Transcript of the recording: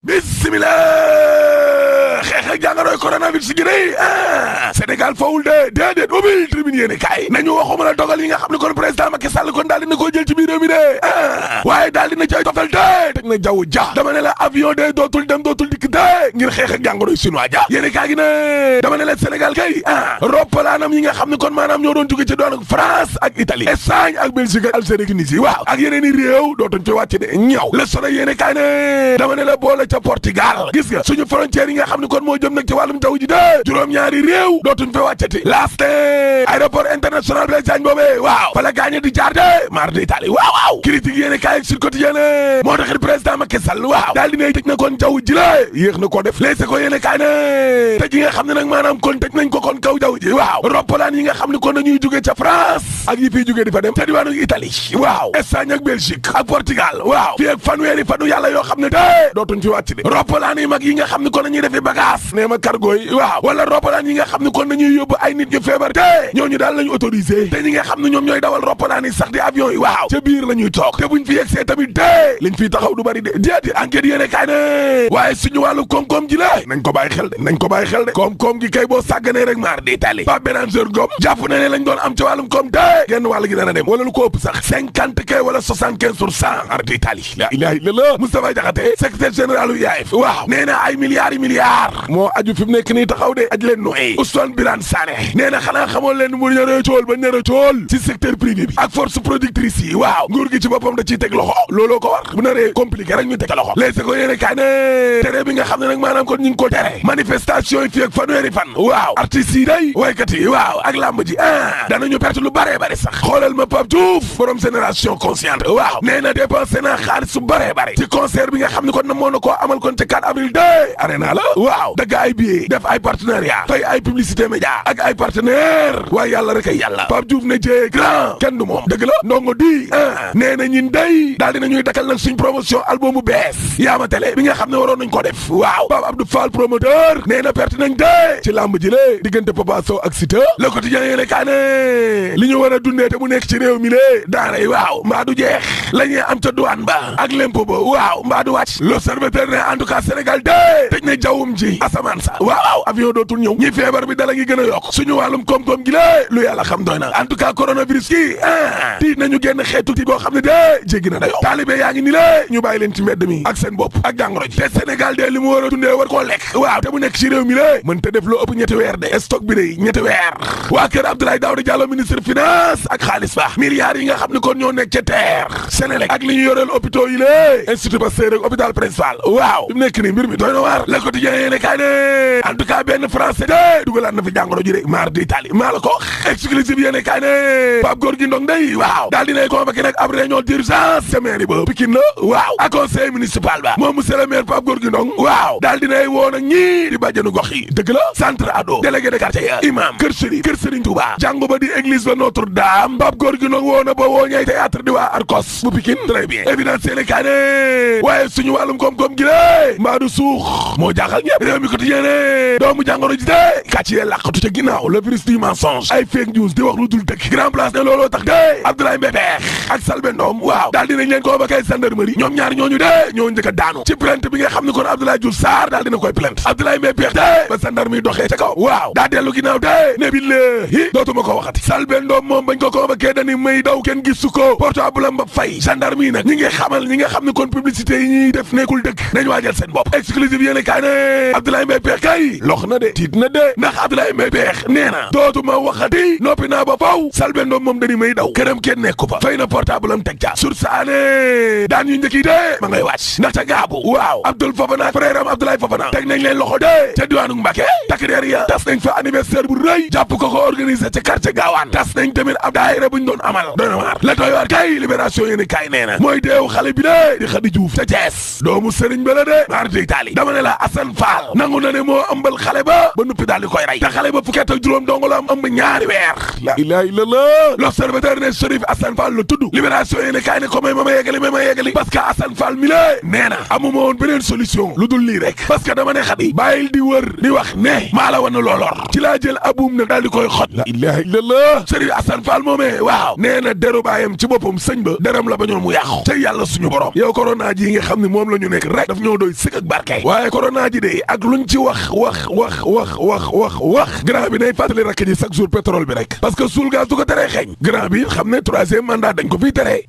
bismillah xeex ak jàngoroy coronavirus gi day Sénégal fawul de déedéet ubbil tribune yéene kaay nañu waxuma la dogal yi nga xam ne kon président Macky Sall kon daal dina koo jël ci biir réew mi de waaye daal dina cay toftal de teg na jaww ja dama ne la avion de dootul dem dootul dikk de ngir xeex ak jàngoroy chinois ja yéene kaay gi ne dama ne la Sénégal kay roppalaanam yi nga xam ne kon maanaam ñoo doon jóge ci doon France ak Italie Espagne ak Belgique ak Algérie Tunisie waaw ak yeneen i réew dootuñ fi wàcc de ñëw Le Soleil yéene kaay ne dama ne la boole ca Portugal gis nga suñu frontière yi nga xam ne kon moo jëm nag ci wàllum jaww ji de juróom-ñaari réew dootuñ fi wàccati laaste aéroport international Blaise Diagne boobee waaw fa la gaañe di jaar de mar de Italie waaw critique yéene kaay ak Sud Quotidien moo taxit président Macky Sall waaw daal di ne tëj na kon jaww ji la yéex na ko def Les Échos yéene kaay ne tëj yi nga xam ne nag maanaam kon tëj nañ ko kon kaw jaww ji waaw roppalaan yi nga xam ne kon dañuy jóge ca France ak yi fiy jóge di fa dem ca diwaanu Italie waaw Espagne ak Belgique ak Portugal waaw fii ak fanweeri fanu yàlla yoo xam ne de dootuñ fi wàcc de roppalaan yi mag yi nga xam ne kon dañuy defi bagage nee ma cargo yi waaw wala roppalaan yi nga xam ne kon dañuy yóbbu ay nit ñu feebar te ñooñu daal lañu autorisé te ñi nga xam ne ñoom ñooy dawal roppalaan yi sax di avion yi waaw ca biir la ñuy toog te buñ fi yegsee tamit de liñ fiy taxaw du bari de déedéet enquête yéene kaay ne waaye suñu wàllu koom-koom ji la nañ ko bàyyi xel de nañ ko bàyyi xel de koom-koom gi kay boo sàgganee rek maar di tali Pape Bénanger Ngom jàpp na ne lañ doon am ci wàllum koom de genn wàll gi dana dem wala lu ko ëpp sax 50 kay wala 75% ar di tali la ilaha illallah Moustapha Diakhaté secrétaire général u IAF waaw nee na ay milliards moo aju fi mu nekk nii taxaw de aj leen nooy Ousmane Birane Sané nee na xanaa xamoon leen mu ñëree cool ba ñëree cool ci secteur privé bi ak force productrice yi waaw nguur gi ci boppam da ciy teg loxo looloo ko war bu naree compliqué rek ñu teg loxo léegi ko yéene kaay ne tere bi nga xam ne nag maanaam kon ñu ngi ko tere manifestation yi fii ak fanweeri fan waaw artistes yi day waykat yi waaw ak làmb ji danañu perte lu bare bare sax xoolal ma Pape Diouf borom génération consciente waaw nee na dépensé na xaalis su bare bare ci concert bi nga xam ne kon na moo na koo amal kon ca 4 avril de arena la waaw dagg ay billets def ay partenariat fay ay publicité média ak ay partenaire waaye yàlla rek ay yàlla Pape Diouf ne jee grand kenn du moom dëgg la ndongo di nee na ñin day daal dinañuy dakal nag suñ promotion album bu bees yaama télé bi nga xam ne waroon nañ ko def waaw Pape Abdou Fall promoteur nee na perte nañ de ci làmb ji lée diggante Papa Sow ak Siteu Le Quotidien yéene kaa ne li ñu war a dundee te mu nekk ci réew mi lée daara yi waaw mbaa du jeex la ñuy am ca douane ba ak lempo ba waaw mbaa du wàcc L'Observateur ne en tout cas Sénégal de tëj na jawwum ji asamaan sa waaw avion dootul ñëw ñi feebar bi dala ngi gën a yokk suñu wàllum koom-koom gi lée lu yàlla xam doy na en tout cas coronavirus gi tiit nañu génn xeetu ti boo xam ne de jéggi na dayoo taalibe yaa ngi ni lée ñu bàyyi leen ci mbedd mi ak seen bopp ak jàngoro ji te Sénégal de li mu war a dundee war koo lekk waaw te mu nekk ci réew mi lée mën te def loo ëpp ñetti weer de stock bi de ñetti weer waa kër Abdoulaye Daouda Diallo ministre finance ak xaalis ba milliards yi nga xam ne kon ñoo nekk ca terre Sénélec ak li ñu yoreel hôpitaux yi lée institut Pasteur ak hôpital principal waaw fi mu nekk nii mbir mi doy na waar Le Quotidien yéene kaay ne en tout cas benn français de dugalaat na fi jàngoro ji de mar di Italie maa la ko exclusive yéene kaay ne Pape Gorgui Ndong day waaw daal dinay convoqué nag ab réunion d'urgence ca mairie ba Pikine la waaw ak conseil municipal ba moom monsieur le maire Pape Gorgui Ndong waaw daal dinay woo nag ñii di bàjjenu gox yi dëgg la centre ado délégué de quartier ya imam kër Serigne Touba jàngu ba di église ba Notre-Dame Pape Gorgui Ndong woo na ba woo ñay théâtre di waa Arcos bu Pikine très bien évidence yéene kaay ne waaye suñu wàllum koom-koom gi lée mbaa du suux moo jaaxal ñëpp réew mi quotidien ne doomu jàngoro ji de kàcc yee làqatu ca ginnaaw le virus du mensonge ay fake news di wax lu dul dëkk grand place ne looloo tax de Abdoulaye Mbaye Peex ak Selbé Ndom waaw daal dinañ leen convoqué gendarmerie ñoom ñaar ñooñu de ñoo njëkk a daanu ci plainte bi nga xam ne kon Abdoulaye Diouf Sarr daal dina koy plainte Abdoulaye Mbaye Peex de ba gendarmerie doxee ca kaw waaw daa dellu ginnaaw de ne billahi dootuma ko waxati Selbé Ndom moom bañ ko convoqué dañu may daw kenn gisu ko portable am ba fay gendarmerie nag ñi nga xamal ñi nga xam ne kon publicité yi ñuy def nekkul dëgg nañ waajal seen bopp exclusive yéene kaay ne Abdoulaye Mbaye Peex kay lox na de tiit na de ndax Abdoulaye Mbaye Peex nee na dootuma waxati noppi naa ba faw Selbé Ndom moom dañu may daw këram kenn nekku fa fay na portable am teg ca sursaane daan yu njëkk yi de ma ngay wàcc ndax ca gaabu waaw Abdoul Fofana frère am Abdoulaye Fofana teg nañ leen loxo de ca diwaanu Mbacké takk der ya tas nañ fa anniversaire bu rëy jàpp ko organisé ca quartier Gaawaan tas nañ tamit ab daayira buñ doon amal doona waar la doy waar kay libération yéene kaay nee na mooy deew xale bi de di Khady Diouf ca Thiès doomu Serigne Bala de mar di Italie dama ne la Assane Fall nangu na ne moo ëmbal xale ba nuppi daal di koy rey te xale ba fukki at ak juróom dong la am ëmb ñaari weer la ilaha illallah. l'observateur ne Chérif Assane Fall la tudd. libération yéene kaay ne ko may ma yeggali parce que Assane Fall mi la nee na amuma woon beneen solution lu dul lii rek parce que dama ne xadi bàyyil di wër di wax ne maa la wan loolor ci laa jël abuum nag daal di koy xot la ilaha illallah. Chérif Assane Fall moomee waaw nee na deru baayam ci boppam sëñ ba deram la bañoon mu yàqu te yàlla suñu borom yow corona ji nga xam ne moom la ñu nekk rek daf ñoo doy sëkk ak barke waaye corona ji de ak luñ ci wax grand bi day fàttali rakk ji chaque jour pétrole bi rek parce que suul gaz du ko teree xeeñ grand bi xam ne troisième mandat dañ ko fiy teree